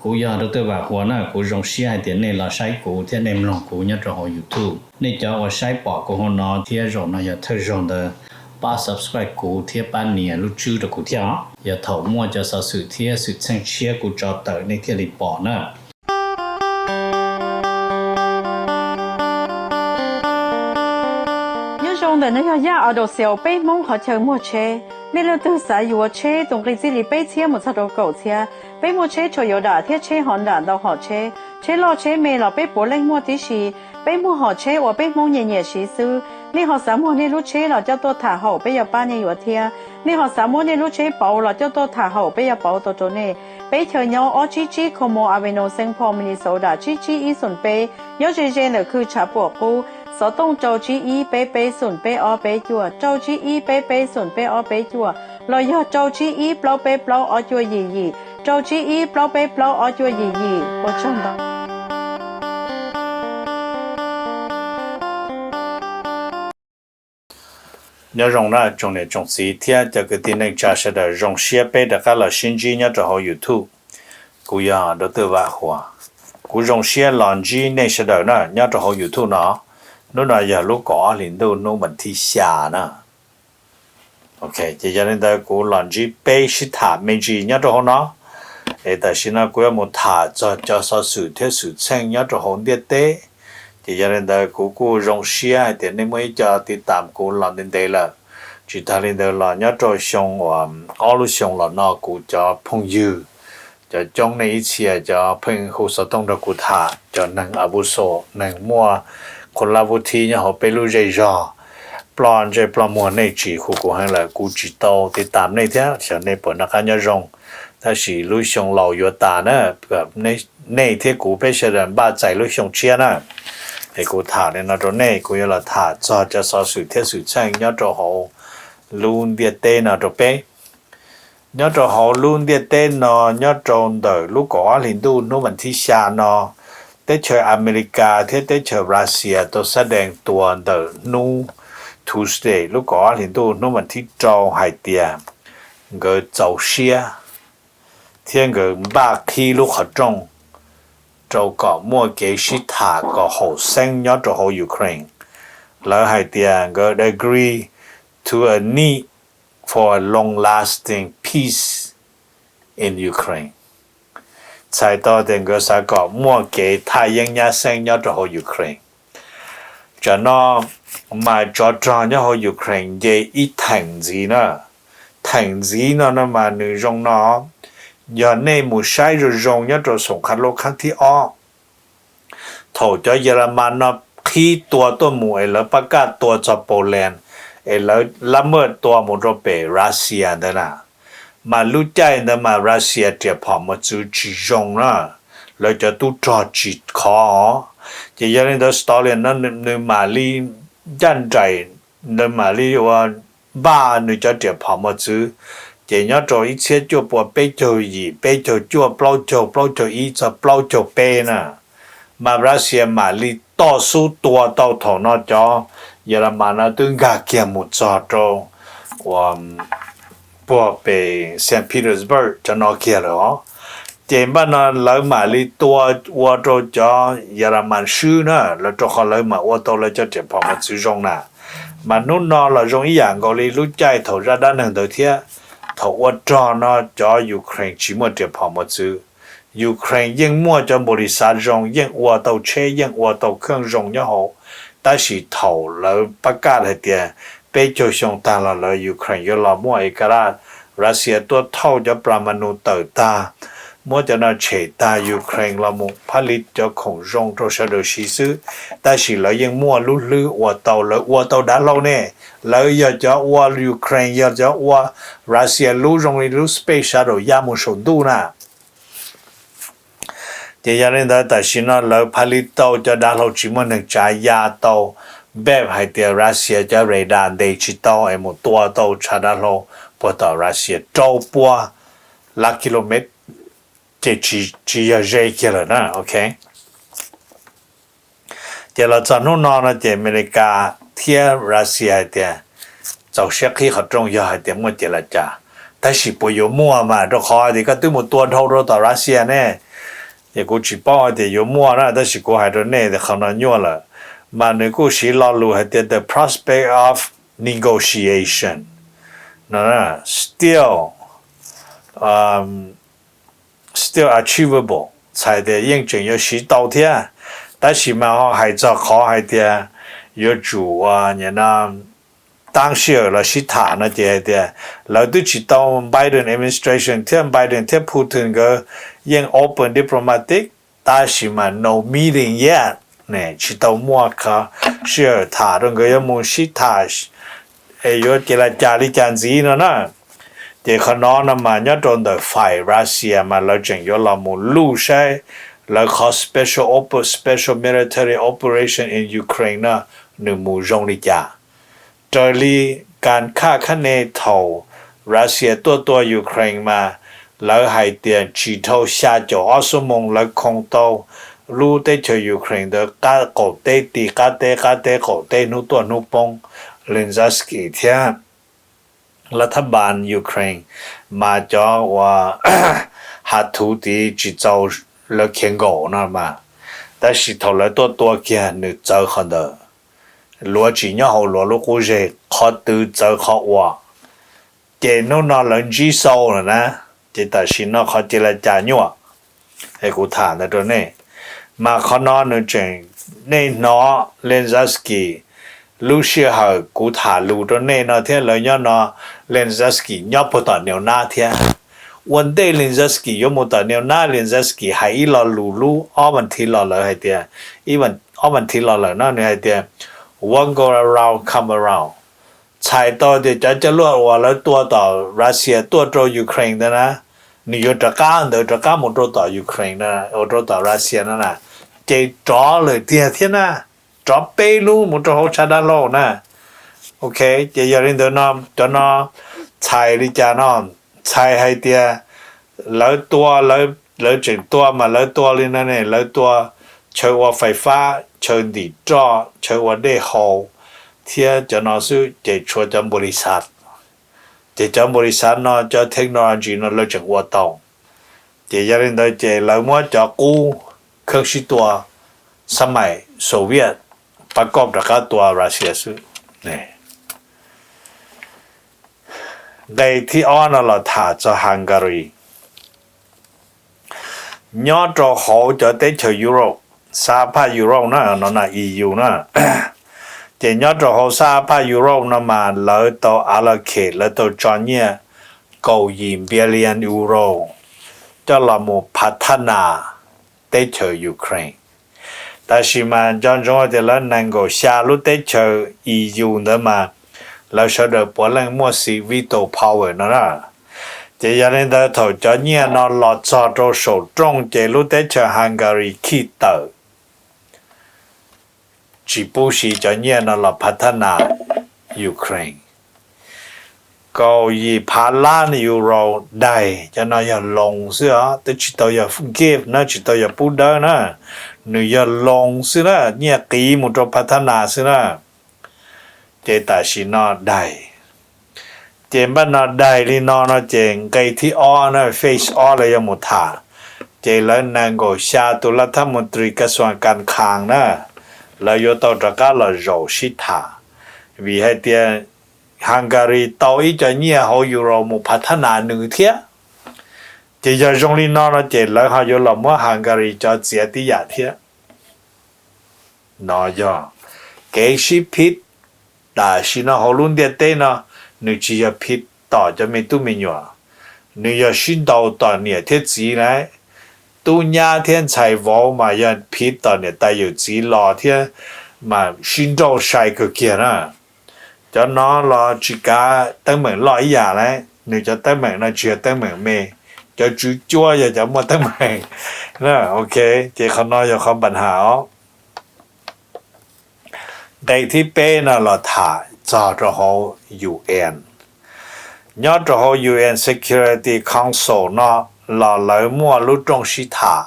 Kuv yog Doctor Vam Huas na, kuv zoo siab hais tias nej los saib kuv thiab nej mloog kuv nyob rau hauv YouTube. Nej cov uas saib pom kuv hauv no thiab zaum no yog thawj zaug ntawd, pab subscribe kuv thiab pab nias lub tswb rau kuv thiab os. Yog thaum muaj cov xov xwm thiab xwm txheej tshiab kuv tso tawm nej thiaj li pom na. Nyob zoo, ntawm no yog Yaj Auto Sales, peb Hmoob qhov chaw muag tsheb. Nej leej twg xav yuav tsheb tus nqi txij li peb txhiab mus txog rau kaum txhiab, peb muaj tsheb tshua yuav dam thiab tsheb hov nram ntau hom tsheb, tsheb loj tsheb me los peb puav leej muaj tib si. Peb muag hom tsheb uas peb Hmoob nyiam nyiam siv xwb. Nej ho xav muag nej lub tsheb los coj tuaj tham haum peb yuav pab nej yuav thiab. Nej ho xav muab nej lub tsheb pauv los coj tuaj tham haum peb yuav pauv tau rau nej. Peb chaw nyob ob tsib tsib Como Avenue, Saint Paul, Minnesota tsib tsib ib xoom peb, nyob ze ze ntawm khw tshav puam qub. Xov tooj rau tsib ib peb peb xoom peb ob peb cuaj, rau tsib ib peb peb xoom peb ob peb cuaj, los yog rau tsib ib plaub peb plaub ob cuaj yim yim, rau tsib ib plaub peb plaub ob cuaj yim yim. Ua tsaug ntau. Nyob zoo na tsoom niam tsoom txiv thiab cov kwv tij neej tsa sawv daws, zoo siab peb rov qab los sib ntsib nyob rau hauv YouTube. Kuv yog Doctor Vam Huas. Kuv zoo siab los ntsib nej sawv daws na nyob rau hauv YouTube no. Hnub no yog lub kaum ob hlis ntuj hnub vas thib xya na. Ok, ces yog li ntawd kuv los ntsib peb sib tham me ntsis nyob rau hauv no. Es tam sim no kuv yuav mus tham txog cov xov xwm thiab xwm txheej nyob rau hauv ntiaj teb. Ces yog li ntawd kuv kuj zoo siab hais tias nej muaj ib co tiv tam kuv los ntev ntev lawm. Tsis tas li ntawd los nyob rau xyoo uas ob lub xyoo los no kuv cov phooj ywg, cov coob nej ib txhia cov pheej hu xov tooj nrog kuv tham, cov neeg abuso, neeg muaj qhua lab vub thib nyob hauv peb lub zej zog, ploj ntsej ploj muag nej tsis hu kuv heev lawm, kuv tsis tau tiv tam nej thiab xyov nej puas noj qab nyob zoo. Tab sis lub xyoo laus yuav tas na, nej thiab kuv peb sawv daws npaj txais lub xyoo tshiab na. Es kuv tham li no rau nej, kuv yuav los tham txog cov xov xwm thiab xwm txheej nyob rau hauv lub ntiaj teb no rau peb. Nyob rau hauv lub ntiaj teb no, nyob rau ntawm lub kaum ob hlis ntuj hnub vas thib xya no, teb chaws Amelikas thiab teb chaws Russia tau xab dees tua ntawm hnub Tuesday lub kaum ob hlis ntuj hnub vas thib rau hais tias nkawd txaus siab thiab nkawd npaj qhib lub qhov rooj rau kom muaj kev sib tham kom haum xeeb nyob rau hauv Ukraine. Lawv hais tias nkawd agree to a need for a long-lasting peace in Ukraine. Txhais tau tias nkawd xav kom muaj kev thaj yeeb nyab xeeb nyob rau hauv Ukraine. Tsam no mas tsov rog nyob hauv Ukraine nce ib theem ntxiv na. Theem ntxiv no no mas nws zoo no, yog nej mus saib zoo zoo nyob rau xoom qha lub khaab thib ob, thaum cov Yelamas no qhib tua tuaj mus es lawv pab kaj tua txog Poland, es lawv lab maj tua mus rau pem Russia ntawd na, mas lub caij ntawd mas Russia riam phom mos txwv tsis zoo na, lawv cov tub rog tsis khov. Ces yog li ntawd Stalin no nws mam li ncaj nraim, nws mam li ua npaj nws cov riam phom mos txwv. Ces nyob rau ib txhiab cuaj pua peb caug yim, peb caug cuaj, plaub caug, plaub caug ib txog plaub caug peb na, mas Russia mam li toj xub tua tau thaum no cov Yelamas no twb nkag kiag mus txog rau uas puag pem Saint Petersburg cov no kiag lawm os. Ces npaj no lawv mam li tua ua rau cov Yelamas swb na, lawv rau qhov lawv mam ua tau lawv cov riam phom mos txwv zoo na. Mas hnub no los zoo ib yam nkaus li lub caij thaum zaj dab neeg ntawd thiab. Thaum ua rog no cov Ukraine tsis muaj riam phom mos txwv. Ukraine yeej muaj cov npaum li xav zoo, yeej ua tau tsheb, yeej ua tau kheej zoo nyob hauv, tab sis thaum lawv pab kaj hais tias peb caug xyoo tag los lawv Ukraine yuav los muaj ekala, Russia tuaj thauj cov plas ma nus tawm tag, muab cov no tshem tag, Ukraine los mus phab li cov khoom zoo rau sawv daws siv xwb. Tab sis lawv yeej muaj lub hlwb ua tau, lawv ua tau dav hlau ne. Lawv yog cov ua, Ukraine yog cov ua Russia lub zoo li lub space shuttle ya mus saum ntuj na. Ces yog li ntawd tam sim no lawv phaj li tau cov dav hlau tsis muaj neeg tsav ya tau, npaj hais tias Russia cov radar ntes tsis tau es mus tua tau tshav dav hlau puag tom Russia rau pua lab kilomev, ces tsis yog ze kiag lawm na. Ok, ces los txog hnub no no ces Amelikas thiab Russia hais tias txaus siab qhib qhov rooj yog hais tias muaj ces los cas. Tab sis puas yuav muaj mas, rau qhov tias koj twb mus tua dhau rau tom Russia ne. Es kuv tsis paub hais tias yuav muaj na, tab sis kuv hais rau nej tias qhov no nyuaj lawm. Mas nws kuj siv lo lus hais tias the prospect of negotiation no, still still achievable, txhais tias yeej tseem yuav siv tau thiab. Tab sis mas ho hais txog qhov hais tias yuav tsum ua nyam no taab sij hawm los sib tham no ces hais tias lawv twb tsis tau, Biden administration thiab Biden thiab Putin nkawd yeej open diplomatic, tab sis mas no meeting yet, tsis tau muaj qhov sij hawm tham rau nkawd yuav mus sib tham es yuav ces la cas li cas ntxiv no na. Ces qhov no no mas nyob rau ntawm fais Russia mas lawv tseem yuav los mus luj saib lawv qhov special oper- special military operation in Ukraine no nws mus zoo li cas. Raws li kas khaj khab ne thaum Russia tuaj tua Ukraine mas lawv hais tias tsis dhau xya caum ob xuab moos lawv khoo tau lub teb chaws Ukraine ntawd qab qaum teb ti qab teb, qab teb qaum teb, hnub tuaj hnub poob. Zelensky thiab lav thab npas Ukraine mas cov uas has thuv tid tsis txaus lawv khiav nkaum no mas, tab sis thaum lawv tuaj tua kiag nws txawv qhov ntawd. Luav tsis nyob hauv luav lub qub zej, qhov twg txawv qhov ua. Ces hnub no lawv ntsib xau lawm na, ces tam sim no qhov cia li cas nyuaj, es kuv tham ntawd rau nej. Mas qhov no nws tseem, nej hnov Zelensky lub sij hawm kuv tham lus rau nej no thiab lawv nyob no, Zelensky nyob puag tom New York thiab. Ua ntej Zelensky yuav mus tom New York, Zelensky hais ib lo lus lub ob vas thiv los lawm hais tias, ib vas thiv los lawm no nws hais tias what go around come around. Txhais tau tias cov coj luaj uas lawv tua tom Russia tuaj rau Ukraine ntawd na, nws yuav rov qab ntawd rov qab mus rau tom Ukraine, ua rau tom Russia no na, ces rov lawm tiag thiab na, rov peb lub mus rau hauv tshav dab laug na. Ok, ces yog li ntawd no, cov no txhais li cas no? Txhais hais tias lawv tua, lawv tseem tua mas lawv tua li no ne, lawv tua chaw ua fais fab, chaw ntim roj, chaw ua dej haus thiab cov no xwb, ces tshuav cov npau li xav. Ces cov npau li xav no cov technology no lawv tseem ua tau. Ces yog li ntawd ces lawv muab cov qub kheeb sib tua xab maim Soviet pab koj rov qab tua Russia xwb. Nqe thib ob no los tham txog Hungary. Nyob rau hauv cov teb chaws Europe, sab phaj Europe na, no na E U na, ces nyob rau hauv sab phaj Europe no mas lawv tau allocate, lawv tau tso nyiaj kaum yim billion euro coj los mus phav thab nas teb chaws Ukraine. Tab sis mas nco ntsoov tias lawv nees nkaum xya lub teb chaws E U ntawd mas lawv sawv daws puav leej muaj xi veto power no na. Ces yog li ntawd thaum cov nyiaj no los txog rau saum rooj ces lub teb chaws Hungary khij tawm, tsis pub siv cov nyiaj no los phav thab nas Ukraine. Kaum yim phav lab euro daig, cov no yog loan xwb os, twb tsis tau yog gift na, tsis tau yog pub dawb na, nws yog loan xwb na, nyiaj qiv mus rau phav thab nas xwb na. Ces tam sim no daig. Ces npaj no daig li no no ces nqe thib ob na, phase ob lawv yuav mus tham. Ces lawv nees nkaum xya tus laj thab mus tris kas xuas kas khas na, lawv yuav tau rov qab los zaum sib tham, vim hais tias Hungary tau ib co nyiaj hauv euro mus phav thab nas nws thiab. Ces yog zoo li no no ces lawv ho yuav los muab Hungary cov txiav tib yam thiab. No yog kev sib phiv tam sim no hauv lub ntiaj teb no, nws tsis yog phiv tom cov me tub me nyuam, nws yog sib ntaus tom niam thiab txiv na. Tub nyab thiab ntxhais vauv mas yog phiv tom niam tais yawm txiv los thiab mas sib nrauj sai kawg kiag na. Cov no los tsis kav teeb meem loj ib yam na, nws cov teeb meem no tsis yog teeb meem me, cov tswv cuab yog cov muaj teeb meem. Ok, ces qhov no yog qhov npa nham os. Nqe thib peb no los tham txog rau hauv U N. Nyob rau hauv U N Security Council no los lawv muaj lub rooj sib tham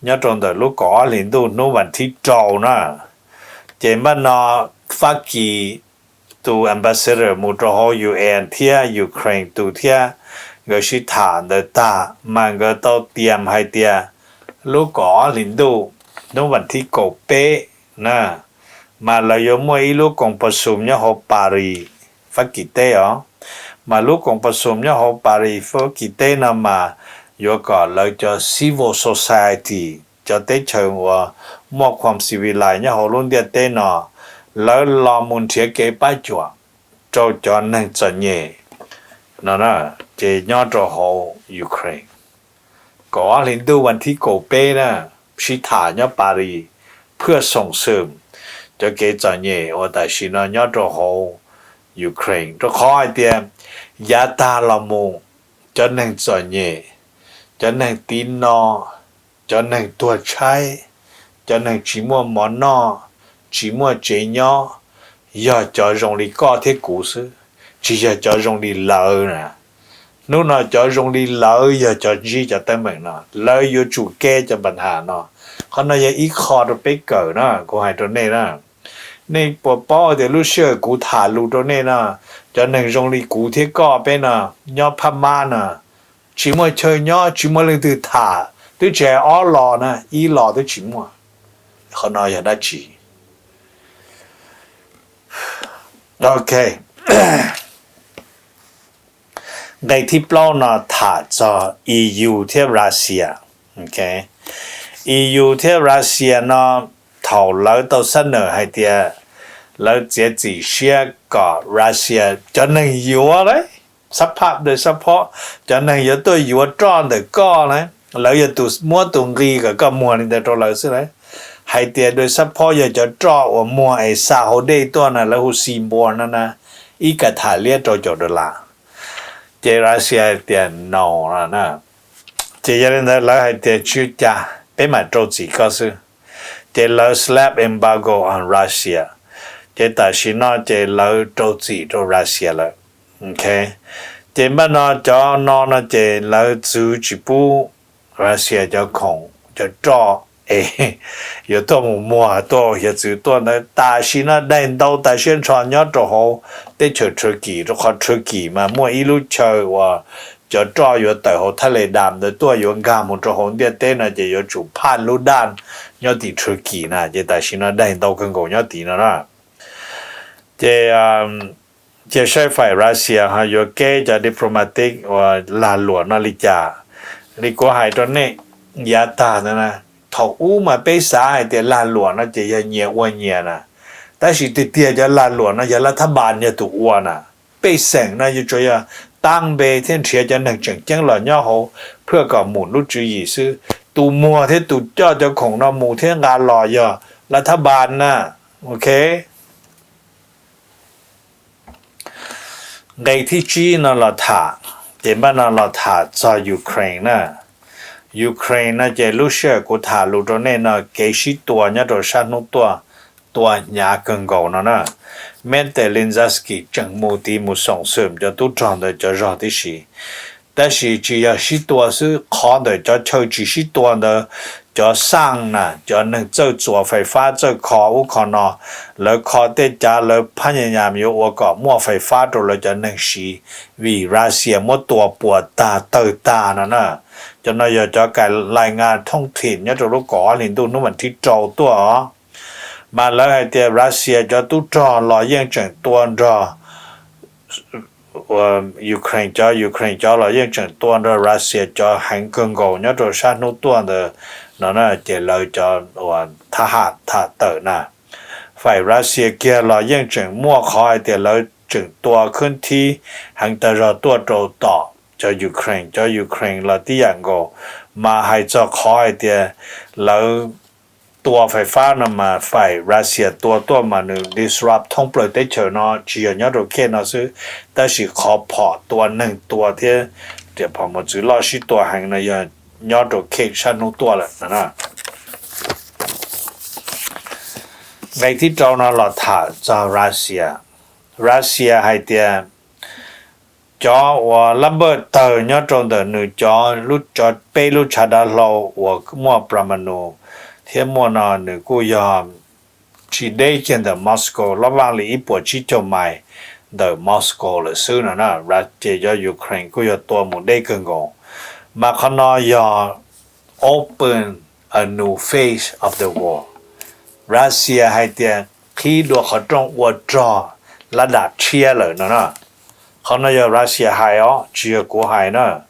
nyob rau ntawm lub kaum ob hlis ntuj hnub vas thib rau na. Ces npaj no Fab Kis tus ambassador mus rau hauv U N thiab Ukraine tus thiab, nkawd sib tham ntawd tag mas nkawd tau tias hais tias lub kaum ob hlis ntuj hnub vas thib kaum peb na, mas lawv yuav muaj ib lub koom pas xum nyob hauv Paris, Fab Kis teb os. Mas lub koom pas xum nyob hauv Paris, Fab Kis teb no mas yuav kom lawv cov civil society, cov teb chaws uas muaj khuam civilized nyob hauv lub ntiaj teb no, lawv los mus nrhiav kev pab cuam rau cov neeg txom nyem no, ces nyob rau hauv Ukraine. Kaum ob hlis ntuj vas thib kaum peb na, sib tham nyob Paris, phwj xoom xwm cov kev txom nyem uas tam sim no nyob rau hauv Ukraine, rau qhov hais tias yav tag los mus, cov neeg txom nyem, cov neeg tiv no, cov neeg tuag tshaib, cov neeg tsis muaj mov noj, tsis muaj tsev nyob, yog cov zoo li koj thiab kuv xwb, tsis yog cov zoo li lawv na. Hnub no cov zoo li lawv yog cov ntsib cov teeb meem no, lawv yuav tsum kev cov npa nham no. Qhov no yog ib qho rau peb kawm na, kuv hais rau nej na. Nej puas paub tias lub sij hawm kuv tham lus rau nej no, cov neeg zoo li kuv thiab koj peb no, nyob phab mab no, tsis muaj chaw nyob, tsis muaj leej twg tham, twb tsis hais ob los na, ib los twb tsis muaj. Qhov no yog dab tsi? Ok, nqe thib plaub no tham txog E U thiab Russia. E U thiab Russia no, thaum lawv tau xab nawm hais tias lawv txiav txim siab kom Russia cov neeg yuav lawm, xab phab dawm xab phob, cov neeg yuav tuaj yuav roj ntawm koj na, lawv yog tus muab tus nqi kom koj muag li ntawd rau lawv xwb na. Hais tias dawm xab phob yog cov roj uas muag es xa hauv dej tuaj na, lawv hu xi npua no na, ib ka tham liab rau caum dollar. Ces Russia hais tias no na. Ces yog li ntawd lawv hais tias tsis ua cas, peb mam rau txim koj xwb. Ces lawv slap embargo on Russia. Ces tam sim no ces lawv rau txim rau Russia lawm. Ces npaj no cov no no ces lawv txwv tsis pub Russia cov khoom cov roj es yuav tuaj mus muag tuaj hiav txwv tuaj ntawd. Tam sim no daig ntau tas siab nrho nyob rau hauv teb chaws Turkey, rau qhov Turkey mas muaj ib lub chaw uas cov roj yuav tawm hauv thaj le dam ntawd tuaj yuav nkag mus rau hauv ntiaj teb no ces yuav tsum phaj lub daj nyob tim Turkey na. Ces tam sim no daig ntau kawg nkaus nyob tim no na. Ces cia saib fais Russia ho yuav kev cov diplomatic uas lag luam no li cas. Li kuv hais rau nej yav tag ntawd na, thaum ub mas peb xav hais tias lag luam no ces yog nyias ua nyias na, tab sis tiag tiag cov lag luam no yog lav thab npas yog tus ua na. Pej xeem no yuav tsum yog tab npe thiab nrhiav cov neeg tseem ceeb los nyob hauv phwj kom mus lub tswv yim xwb. Tus muag thiab tus coj cov khoom no mus thiab nqa los yog lav thab npas na. Ok, nqe thib tsib no los tham, ces npaj no los tham txog Ukraine na. Ukraine no ces lub sij hawm kuv tham lus rau nej no kev sib tua nyob rau sab hnub tuaj tua hnyav kawg nkaus no na. Mete Linzasky tseem mus tid mus xoom xwm cov tub rog ntawd cov zog tib si. Tab sis tsis yog sib tua xwb, qhov ntawm cov chaw tsis sib tua ntawd, cov xaj na, cov neeg txawj txuas fais fab txawj kho ub kho no, lawv kho tej cav lawv phab nyas nyas yuav ua kom muaj fais fab rau lawv cov neeg siv, vim Russia muab tua puas tag tawg tag no na. Cov no yog cov kais lais ngas thooj thim nyob rau lub kaum ob hlis ntuj hnub vas thib rau tuaj os. Mas lawv hais tias Russia cov tub rog los yeej tseem tua nrog Ukraine cov, Ukraine cov los yeej tseem tua nrog Russia cov heev kawg nkaus nyob rau sab hnub tuaj ntawd no na. Ces lawv cov uas thab ham tham tawm na, fais Russia kiag los yeej tseem muaj qhov hais tias lawv tseem tua khwb thib heev tag zog tuaj rau tom cov Ukraine. Cov Ukraine los tib yam nkaus, mas hais txog qhov hais tias lawv tua fais fab no mas fais Russia tua tuaj mas nws disrupt thoob plaws teb chaws no, tsis yog nyob rau khej no xwb, tab sis qhov phom tua neeg tua thiab riam phom mos txwv loj sib tua heev no yog nyob rau khej sab hnub tuaj lawm no. Nqe thib rau no los tham txog Russia. Russia hais tias cov uas lab npawj tawg nyob rau ntawm nws cov, cov peb lub tshav dav hlau uas muaj pramanu thiab muaj no nws kuj yog tsis deb kiag ntawm Moscow, loj vaj li ib puas tsib caug mais ntawm Moscow lawm xwb no na. Ces cov Ukraine kuj yog tua mus deb kawg nkaus, mas qhov no yog open a new phase of the war. Russia hais tias qhib dua qhov rooj ua rog lab dam tshiab lawm no na. Qhov no yog Russia hais os, tsis yog kuv hais na.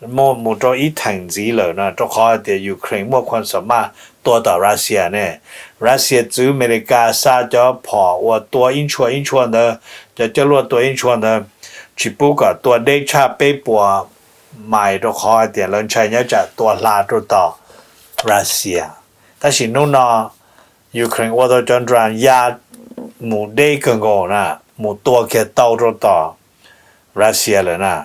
Muaj mus rau ib theem ntxiv lawm no, rau qhov hais tias Ukraine muaj khuam xam maj tua tom Russia ne. Russia txwv Amelikas xa cov phom uas tua ib ntshua ib ntshua ntawd, cov coj luaj tua ib ntshua ntawd, tsis pub kom tua deb tshaj peb puas mais, rau qhov hais tias lawv ntshai nyob tsam tua hla rau tom Russia. Tab sis hnub no Ukraine ua tau cov drone ya mus deb kawg nkaus na, mus tua kiag tau rau tom Russia lawm na.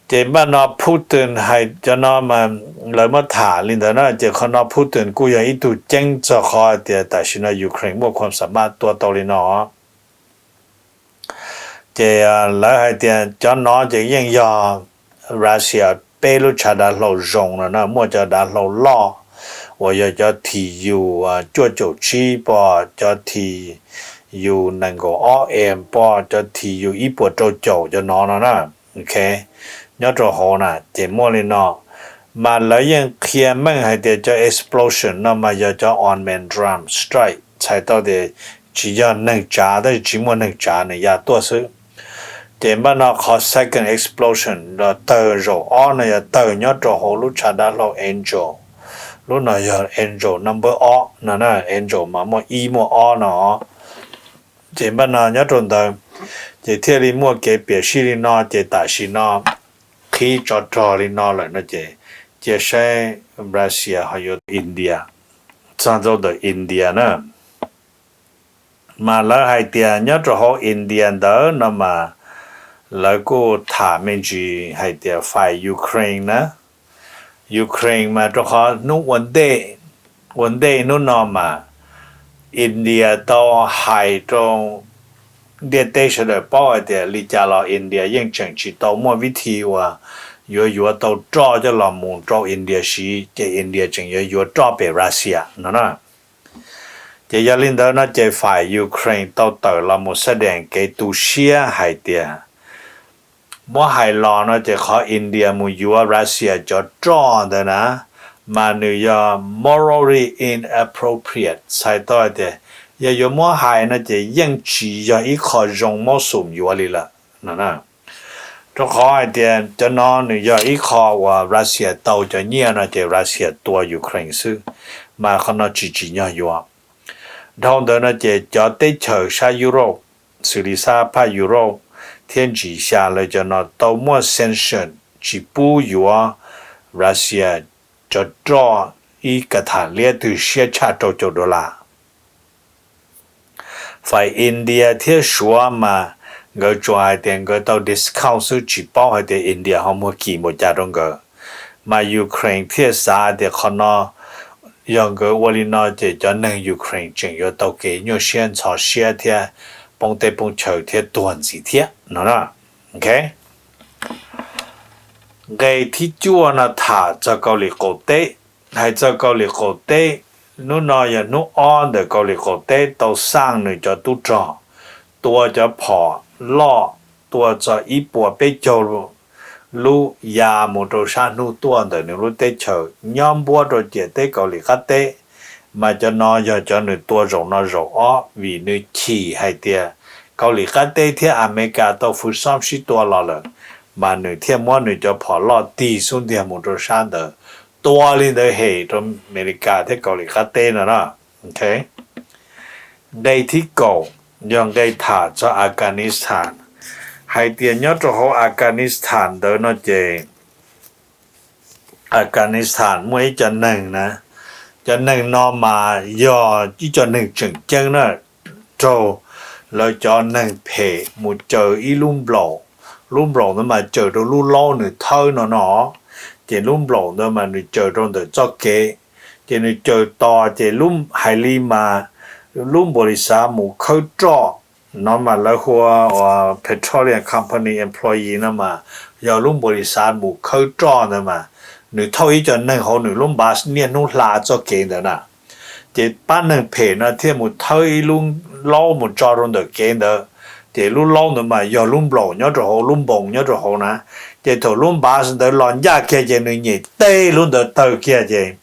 Ces npaj no Putin hais cov no mas lawv muab tham li ntawd na, ces qhov no Putin kuj yog ib tug ceeb txog qhov hais tias tam sim no Ukraine muaj khuam xam maj tua tau li no. Ces lawv hais tias cov no ces yeej yog Russia peb lub tshav dav hlau zoo no na, muaj cov dav hlau loj uas yog cov T U cuaj caum tsib pom, cov T U nees nkaum ob em pom, cov T U ib puas rau caum cov no no na. Nyob rau hauv na ces muaj li no, mas lawv yeej qhia meej hais tias cov explosion no mas yog cov unmanned drone strike, txhais tau tias tsis yog neeg tsav, tab sis tsis muaj neeg tsav nws ya tuaj xwb. Ces npaj no qhov second explosion los tawg zaum ob no yog tawg nyob rau hauv lub tshav dav hlau Angel. Lub no yog Angel number ob no, Angel mas muaj ib muaj ob no. Ces npaj no nyob rau ntawd, ces thiaj li muaj kev piam sij li no, ces tam sim no qhib tsov rog li no lawm no ces cia saib Russia ho yuav India, txog rau ntawm India na. Mas lawv hais tias nyob rau hauv India ntawd no mas lawv kuj tham me ntsis hais tias fais Ukraine na. Ukraine mas rau qhov hnub ua ntej, ua ntej hnub no mas India tau hais rau ntiaj teb sawv daws paub hais tias li cas los India yeej tseem tsis tau muaj vib thi uas yuav yuav tau roj coj los mus rau India siv, ces India tseem yuav yuav roj pem Russia no na. Ces yog li ntawd no ces fais Ukraine tau tawm los mus xab dees kev tu siab hais tias, muab hais los no ces qhov India mus yuav Russia cov roj ntawd na, mas nws yog morally inappropriate, txhais tau hais tias yog yuav muab hais no ces yeej tsis yog ib qho zoo mob xum yuav li lawm no. Rau qhov hais tias cov no nws yog ib qho uas Russia tau cov nyiaj no ces Russia tua Ukraine xwb, mas qhov no tsis tsim nyog yuav. Dhau ntawd no ces cov teb chaws sab Europe, xws li sab phaj Europe thiab ntsis xya lawv cov no tau muaj sanction tsis pub yuav Russia cov roj ib ka tham liab twg siab tshaj rau caum dollar. Fais India thiab Suav mas nkawd tsuas hais tias nkawd tau discount xwb, tsis paub hais tias India ho muag kim npaum cas rau nkawd. Mas Ukraine thiaj xav tias qhov no yog nkawd ua li no ces cov neeg Ukraine tseem yuav tau kev nyuaj siab ntxhov siab thiab poob teb poob chaw thiab tuag ntxiv thiab no. Nqe thib cuaj no tham txog Kaus Lim Qaum Teb. Hais txog Kaus Lim Qaum Teb, hnub no yog hnub ob ntawm Kaus Lim Qaum Teb tau xaj nws cov tub rog tua cov phom loj, tua txog ib puas peb caug lub ya mus rau sab hnub tuaj ntawm nws lub teb chaws nyob npuab rau ciam teb Kaus Lim Qab Teb. Mas cov no yog cov nws tua zaum no zaum ob vim nws chim hais tias Kaus Lim Qab Teb thiab Amelikas tau fwv xob sib tua los lawm, mas nws thiaj muab nws cov phom loj tig xub ntiag mus rau sab ntawd, tua li ntawd hem rau Amelikas thiab Kaus Lim Qab Teb no na. Nqe thib kaum yog nqe tham txog Afghanistan, hais tias nyob rau hauv Afghanistan ntawd no ces Afghanistan muaj ib co neeg na, cov neeg no mas yog ib co neeg tseem ceeb na, raug lawv cov neeg phem mus caws ib lub nplaum, lub nplaum ntawd mas caws rau lub laub nws thawb no no, ces lub nplaum ntawd mas nws caws rau ntawm txoj kev, ces nws caws tos ces lub hais li mas lub npaum li xav mus khawb roj no mas lawv hu ua petroleum company employee no mas yog lub npaum li xav mus khawb roj ntawd mas nws thauj ib co neeg hauv nws lub npav niaj hnub hla txoj kev ntawd na. Ces pab neeg phem no thiaj mus thawb ib lub laub mus tso rau ntawm kev ntawd, ces lub laub ntawd mas yog lub nplaum nyob rau hauv, lub npoos nyob rau hauv na. Ces thaum lub npav ntawd los ncaj kiag ces nws nyem teb lub ntawd tawg kiag ces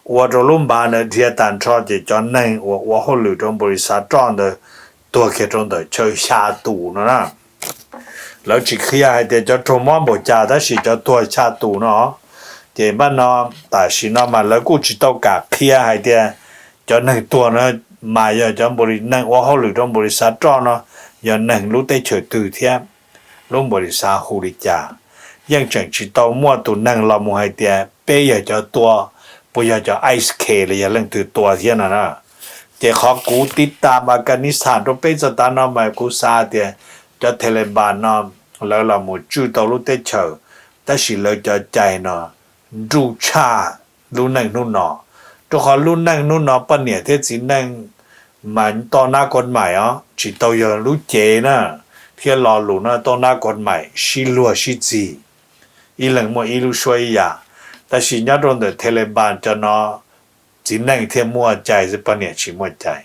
ua rau lub npav ntawd dhia tag nrho ces cov neeg uas ua hauj lwm rau npaus lis xav roj ntawd tuag kiag rau ntawm chaw xya tus no na. Lawv tsis qhia hais tias cov raug mob npaum cas tab sis cov tuag xya tus no. Ces npaj no tam sim no mas lawv kuj tsis tau kam qhia hais tias cov neeg tuag no mas yog cov npaus lis, neeg ua hauj lwm rau npaus lis xav roj no yog neeg lub teb chaws twg thiab lub npaus lis xav hu li cas. Yeej tseem tsis tau muaj tus neeg los mus hais tias peb yog cov tua, puas yog cov ice cave los yog leej twg tua thiab no na. Ces qhov kuv tiv tas mas ka nis xam rau peb txog tav no mas kuv xav tias cov Taliban no lawv los mus tswj tau lub teb chaws, tab sis lawv cov cai no nruj tshaj lub neej hnub no. Rau qhov lub neej hnub no poj niam thiab txiv neej mas toj nab kod maim os, tsis tau yog lub cev na thiab lo lus no, toj nab kod maim sib luag sib txig, ib leeg muaj ib lub suab ib yam. Tab sis nyob rau ntawm Taliban cov no txiv neej thiaj muaj cai, poj niam tsis muaj cai.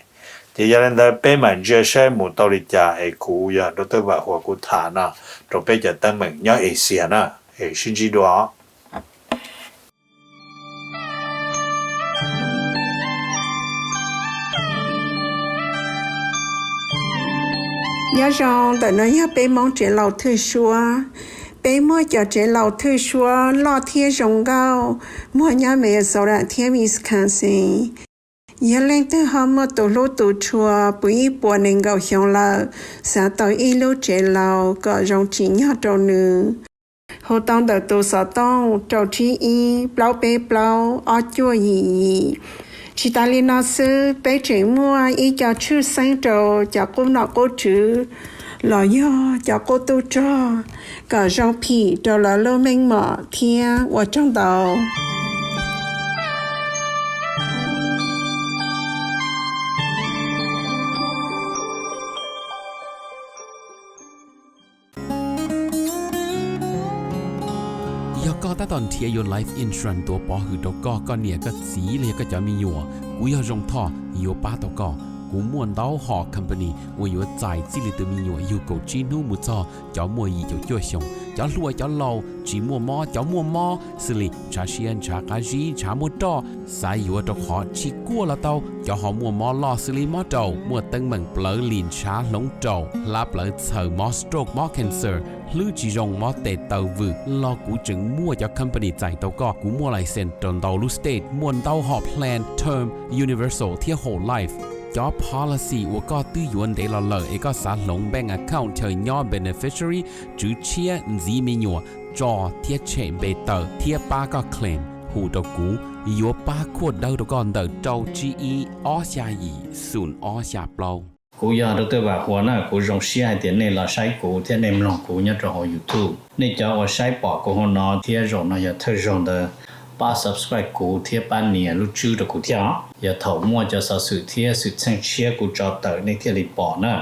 Ces yog li ntawd peb mam ntsia saib mus tau li cas es kuv yog Doctor Vam Huas kuv tham no rau peb cov teeb meem nyob Asia na. Es sib ntsib dua. Nyob zoo, ntawm no yog peb Hmoob tsev laus thwj suab. Peb muaj cov tsev laus thwj suab loj thiab zoo nkauj, muag nyob Minnesota thiab Wisconsin. Yog leej twg ho muaj tus hlub tus tshua puv ib puas nees nkaum xyoo lawm, xav tau ib lub tsev laus kom zoo tsim nyog rau nws, hu tau ntawm tus xov tooj rau tsib ib plaub peb plaub ob cuaj yim yim. Tsis tas li no xwb, peb tseem muaj ib co tshwj xeeb rau cov qub nom qub tswv los yog cov qub tub rog kom zoo phim rau lawv lub meej mom thiab. Ua tsaug ntau. Yog koj tab tom nrhiav yuav life insurance tuav pov hwm rau koj, koj niam koj txiv los yog koj cov me nyuam, kuv yog Zoo Thoj yuav pab tau koj. Kuv muaj ntau hom company uas yuav txais txij li tus me nyuam yug kaum tsib hnub mus txog cov muaj yim caum cuaj xyoos, cov hluas cov laus, tsis muaj mob cov muaj mob xws li ntshav siab ntshav qab zib ntshav muaj roj, xav yuav rau qhov tsis kuaj los tau, cov ho muaj mob loj xws li mob raum, muaj teeb meem plawv lim ntshav hloov raum hlab plawv txhaws, mob stroke mob cancer, hlwb tsis zoo mob tes taw vwm los kuv tseem muaj cov company txais tau koj. Kuv muaj license rau ntau lub state, muaj ntau hom plan term, universal thiab whole life. Cov policy uas koj twb yuav ntev los lawm es koj xav hloov bank account chaw nyob beneficiary, tswv tshiab ntxiv me nyuam, tso thiab tshem npe tawm thiab pab koj claim, hu rau kuv, yuav pab khuaj dawb rau koj ntawm rau tsib ib ob xya yim xoom ob xya plaub. Kuv yog Doctor Vam Huas na, kuv zoo siab hais tias nej los saib kuv thiab nej mloog kuv nyob rau hauv YouTube. Nej cov uas saib pom kuv hauv no thiab zaum no yog thawj zaug ntawd, pab subscribe kuv thiab pab nias lub tswb rau kuv thiab os. Yog thaum muaj cov xov xwm thiab xwm txheej tshiab kuv tso tawm nej thiaj li pom na.